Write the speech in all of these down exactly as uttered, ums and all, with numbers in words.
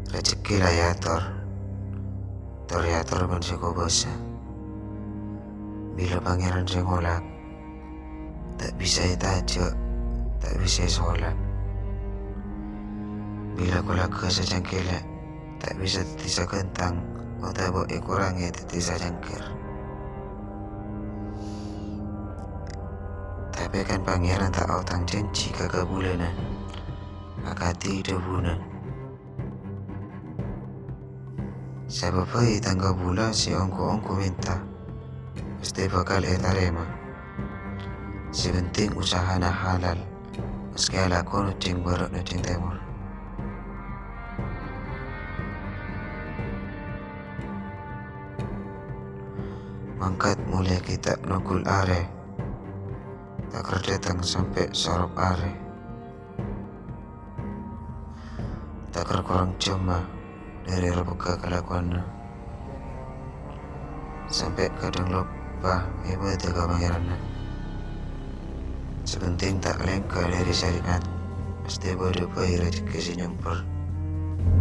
Rajhekkè la èator, tor èator bân sè kobâsa. Bilâ Pangèran sè ngolak, ta' bisa ètajâ', ta' bisa èsolat. Bilâ kolaghâ sè cangkèlè', ta' bisa dhâddhi saghântang, otabâ èkorangè dhâddhi sacangkèr. Tapè kan Pangèran ta' aotang jhânjhi ka kabulâna, akadhi dhâbuna. Sabâb bhâi tang kabulâ sè ongghu-ongghu mènta, pastè bhâkal ètarèma. Sè pentèng usahana halal, maskè alako nodhing bârâ' nodhing tèmor. Mangkat molaè ghi' ta' nongghu arè, takèr dâteng sampè' sorop arè. Takèr korang jhâmma dhâri rebegghâ kalakowanna. Sampè' kadhâng loppa èbâdâ ka Pangèranna. Sè pentèng ta' lèngghâ dhâri syariat, pastè bâdâ bhâi rajhekkè sè nyompor.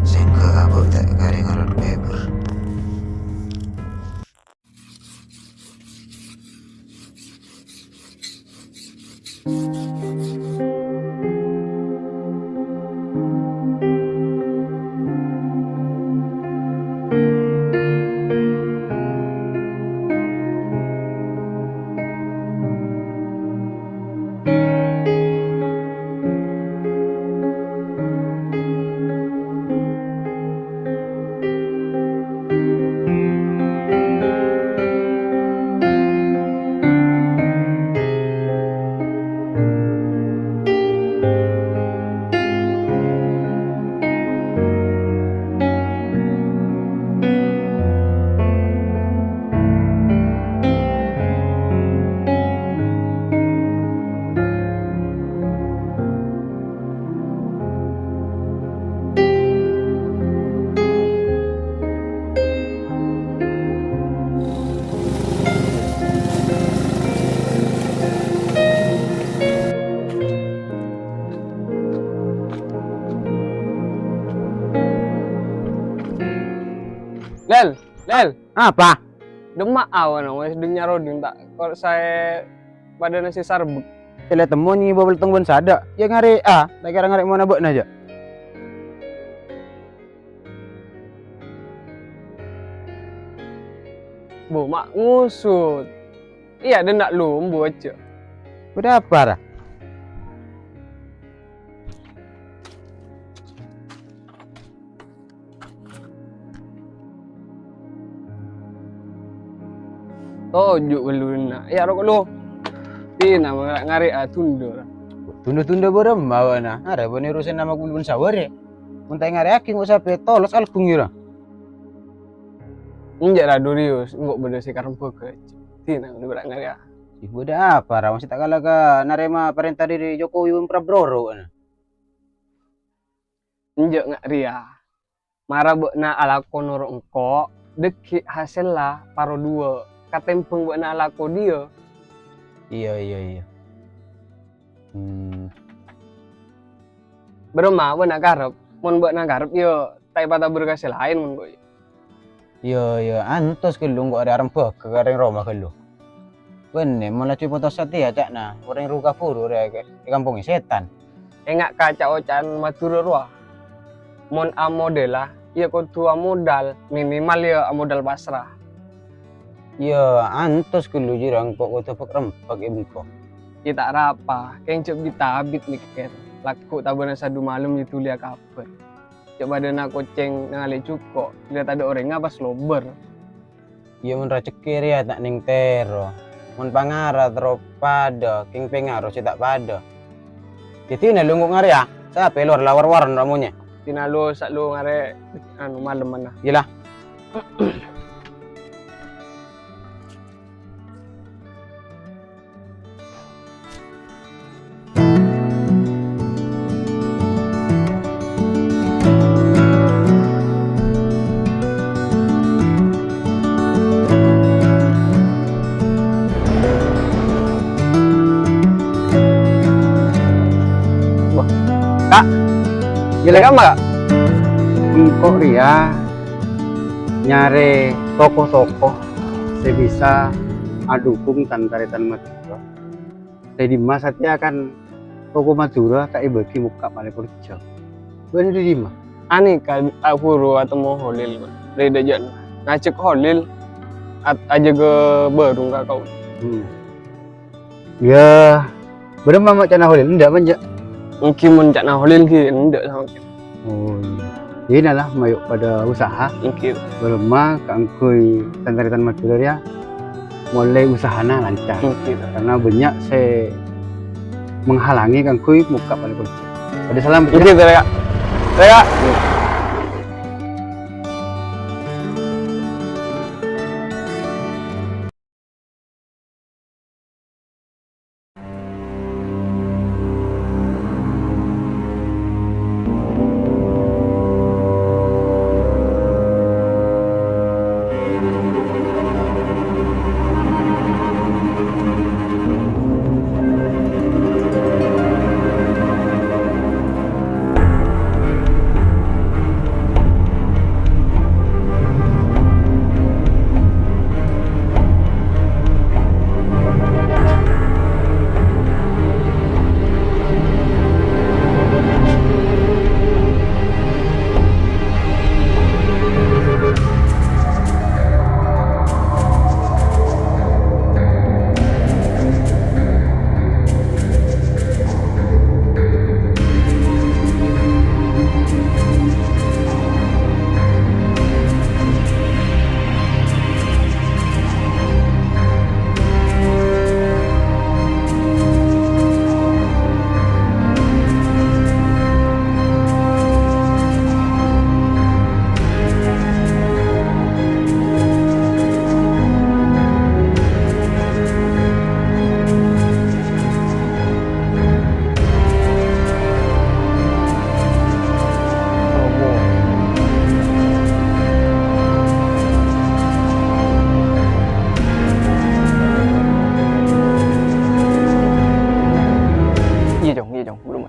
Sèngghâ abâ' ta' karè ngalon pèbur. Lèl, Lèl. Apa? Dâ'emma'a bâ'na, wes deng nyaro deng ta' kor saè padâna sè sarbek. Sè la temmo nyèbâ peltong bân sadâ', yâ ngarè', a, ta' kèra ngarè' mona bâ'na, jâ'. Bu, ma' ngusut. Iyâ, denda' lumbu ajâ. Bâdâ apa, ra? Toju' bellunna. Iyâ, roko' lu. Tina, ngare'-ngare'a tunda, ra. Tunda-tunda bârâmma bâ'na? Arè bâ'na urusan nama kulun sawârè. Mon ta' ngare'aghi, engko' sapè tolos algung, ra. Enjâ', ra, Durius, engko' bâdâ sè karembhâghâ. Tina, bârâ' ngare'a. Ih, bâdâ apa, ra? Masih ta' kala ka narèma parènta dhâri Jokowi mon pra-broro, na? Enjâ' nga' rèya. Mara bâ'na alako noro' engko', dhâggi' hasèlla paro duwâ' katèmbhâng bâ'na alako dhiyâ. Iyâ, iyâ, iyâ. Hmm. Bârâmma bâ'na karep? Mon bâ'na karep, yâ ta' èpatabâr ka sè laèn, mon engko'. Iyâ, iyâ, antos ghâllu engko' arè arembhâghâ ka rèng Roma ghâllu. Bânnè, mon laju potos satèya ca'na orèng rowa kabhuru rè è kampongnga sètan. Enga' ka ca'-oca'an Madhurâ rowa. Mon amodâlâ, yâ kodhu amodâl, minimal yâ amodâl pasra. Iyâ, antos ghâllu jârèya engko' kodhu bâk-rembâk è bengko. Yâ ta' arapa, kèng jhâ' bit-abit mèkkèr, lagghu' tabâna sadu malem yâ dhuli akabâr. Jhâ' bâdâna kocèng nangale'è jhuko', bilâ tadâ' orèngnga pas lobâr. Iyâ, mon rajhekkè rèya ta' nèng tèro. Mon pangara terro padâ, kèng pèngaro sè ta' padâ. Dhâddhi, na lu engko' ngare'a, sapè lowar la war-waran ra monyè. Tina lu, sa' lu ngare', anu, malem mana. Iyâ la. Wah, Kak. Gila, Kak, Mak? Engko' rèya nyarè toko-toko sè bisa adhukung tan-tarètan Madhurâ. Dâri dimma satèya kan toko Madhurâ ta' èbâghi mokka' palèpor jhâm. Bâ'na dâri dimma? Anèka, a, buru atemmo Holil, Pak. Dâri dâjâna. Ngajhâk Holil at-, ajâgâ bârung ka kaulâ. Hmm. Iyâ, bârâmma ma' ca'na Holil? Endâ', mon ca'. Èngghi mon ca'na Holil ghi endâ' sampè'. Oh, iyâ. Iyâ, nala, mayu' padâ usaha. Èngghi. Bârâmma kaangghuy tan-tarètan Madhurâ rèya molaè usahana lancar. Èngghi. Karena bânnya' sè menghalangi kaangghuy mokka' palèpor jhâm. Padâ salam, Pak. Èngghi, Pak. Pak. Iyâ, Cong, iyâ, Cong, belum.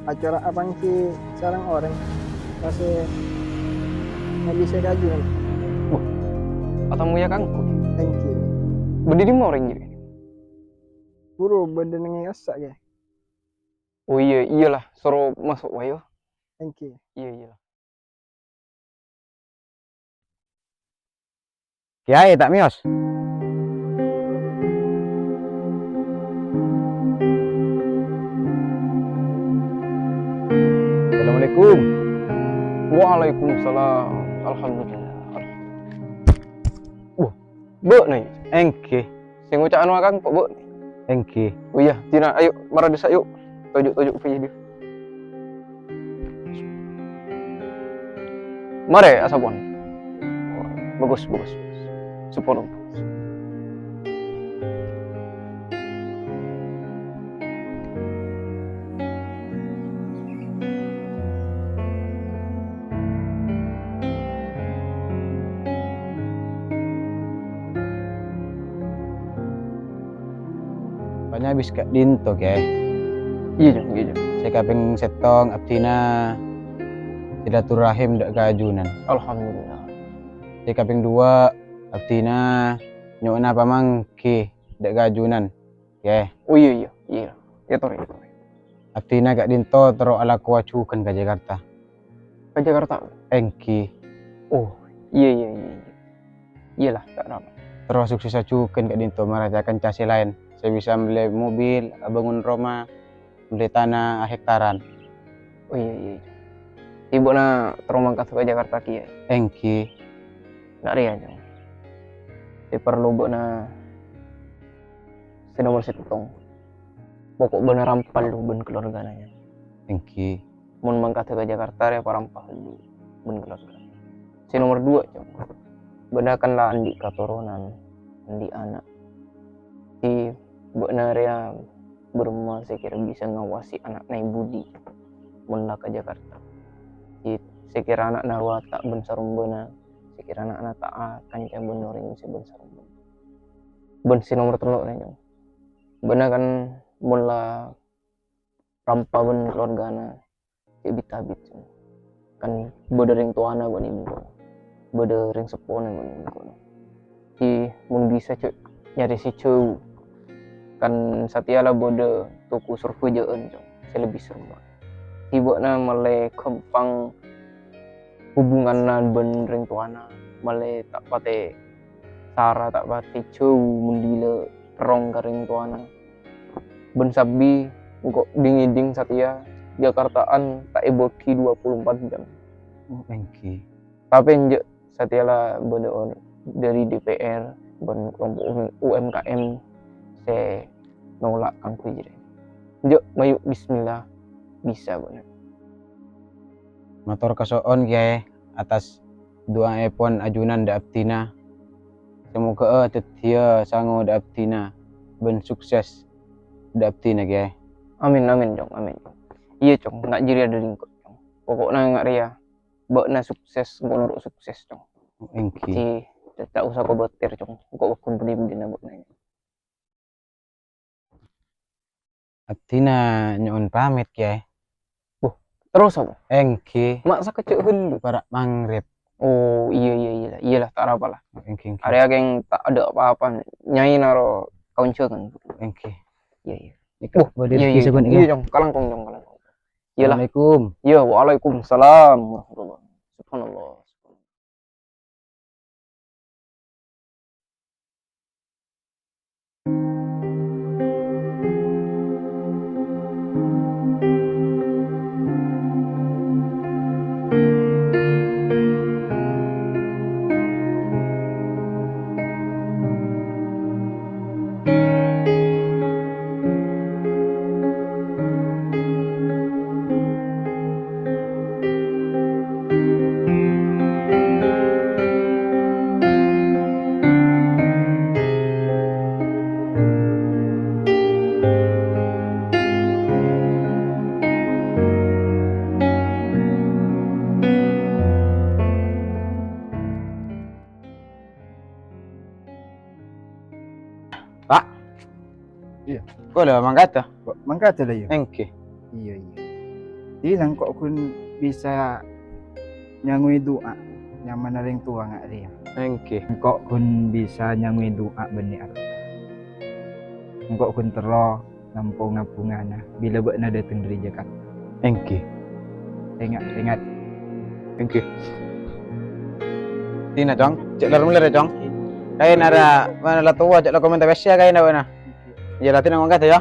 Acara apa èngghi sareng orèng pas è ngabisè kaju, kan? Wah, atemmo iyâ kaangghuy. Èngghi. Bâdâ è dimma orèng jârèya? Buru bâdâ neng è kassa', Kè. Oh iyâ, iyâlah, soro maso' wae, yo. Èngghi. Iyâ, iyâlah. Kèyaè ta' mèyos. Assalamualaikum. Waalaikumsalam. Alhamdulillah. Wah, bâ'na, ya? Èngghi. Sè ngoca' anu akang kok bâ'na? Èngghi. Oh iyâ, dina, ayo, mara dissa', yu. Toju', toju', pèjhi, dhi. Marè, asapowan. Bagus, bagus, bagus. Sapowan. Rupanya abis ka'dinto, Kè. Iyâ, Jung, iyâ, Jung. Sè kapèng sèttong, abdhina silaturahim dâ' ka ajunan. Alhamdulillah. Sè kapèng duwâ', abdhina nyo'ona pamangghi dâ' ka ajunan, Kè. Oh, iyâ, iyâ, iyâ. Èyator, èyator. Abdhina ka'dinto terro alako ajughân ka Jakarta. Ka Jakarta? Èngghi. Oh, iyâ, iyâ, iyâ, iyâ. Iyâlah, ta' napa. Terro sukses ajughân ka'dinto mara ca-kanca sè laèn, sè bisa mellè mobil, abângon roma, mellè tana ahektaran. Oh, iyâ, iyâ, iyâ. Bâ'na terro mangkat ka Jakarta kèya? Èngghi. Ta' rèya, Jung. Sè parlo bâ'na sè nomer sèttong. Poko' bâ'na rampa lu bân keluargana, ya. Èngghi. Mon mangkat ka Jakarta, rèya parampa lu bân keluargana. Sè nomer duwâ', Jung. Bâ'na kan la andi' katoronan, andi' ana'. Dhi bâ'na rèya bârâmma sè kèra bisa ngawasè ana'na è budi mon la ka Jakarta. Dhi sè kèra ana'na rowa ta' bân sarombâna, sè kèra ana'na ta' akanca bân orèng sè bân sarombâna. Bân sè nomer tello', Jung. Bâ'na kan mon la rampa bân keluargana, cè' bit-abit. kan bâdâ rèng towana bân ibu, bâdâ rèng seppona bân ibu. Dhâddhi, mon bisa, jhâ' nyarè sè jhâu, kan satèya la bâdâ toko sorbhâjâ'ân, Cong, sè lebbi serba. Dhâddhi, bâ'na malè ghâmpang hubunganna bân rèng towana, malè ta' patè sara, ta' patè jhâu mon bilâ terrong ka rèng towana. Bân sabbi engko' dhing-ngèdhing satèya, Jakartaan ta' èbâghi dua puluh empat jam. Oh, èngghi. Tapè enjâ' satèya la bâdâ or-, dâri D P R bân kelompok U M K M sè nolak kaangghuy jârèya. Enjâ', mayu, bismillah, bisa bâ'na. Mator kaso'on, Kèyaè, atas du'aèpon ajunan dâ' abdhina. Samoghâ'â dhâddhiyâ sango dâ' abdhina bân sukses dâ' abdhina, Kèyaè. Amin, amin, Cong, amin, Cong. Iyâ, Cong, na' jârèya dâri engko', Cong. Poko'na nga' rèya, bâ'na sukses, engko' noro' sukses, Cong. Èngghi. Dhâddhi, ta' osa kobâtèr, Cong. Engko' pagghun budi-budina bâ'na. Abdhina nyo'on pamit, Kèyaè. Wah, terros apa? Èngghi. Ma' sakejjhâ' ghâllu. Para' maghrib. Oh, iyâ, iyâ, iyâ. Iyâlah, ta' arapa la. Èngghi, èngghi. Arèya kèng ta' adâ' apa-apa. Nyai noro' kaonjhângan. Èngghi. Iyâ, iyâ. Nèka, wah, bâdâ iyâ, iyâ, iyâ, Cong. Kalangkong, Cong, kalangkong. Iyâlah. Assalamualaikum. Iyâ, waalaikumsalam warahmatullah. Subhanallah. Pa'. Iyâ. Engko' la mangkada? Engko' mangkada la, iyâ. Èngghi. Iyâ, iyâ. Dhâddhi, engko' ghun bisa nyangowè du'a nyamana rèng towa nga' rèya. Èngghi. Engko' ghun bisa nyangowè du'a bânnè arta. Engko' ghun terro namponga bhungana bilâ bâ'na dâteng dâri Jakarta. Èngghi. Enga', enga'. Èngghi. Dina, Cong. Cè' lèr-mellèr yâ, Cong. Kaèna ra, mana la towa, cè' la komènta wèssèya kaèna bâ'na. Iyâ, la dina mangkada yâ.